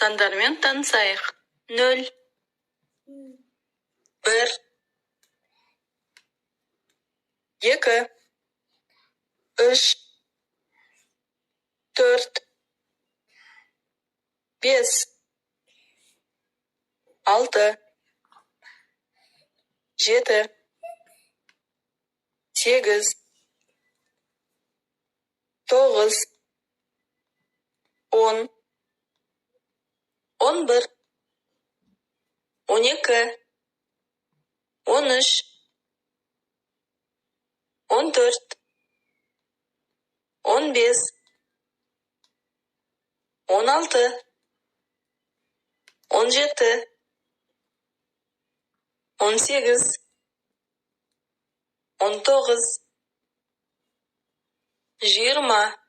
Сандармен танысайық. Нөл, бір, екі, үш, төрт, бес, алты, жеті, сегіз, тоғыз, 10, 11, 12, 13, 14, 15, 16, 17, 18, 19, 20.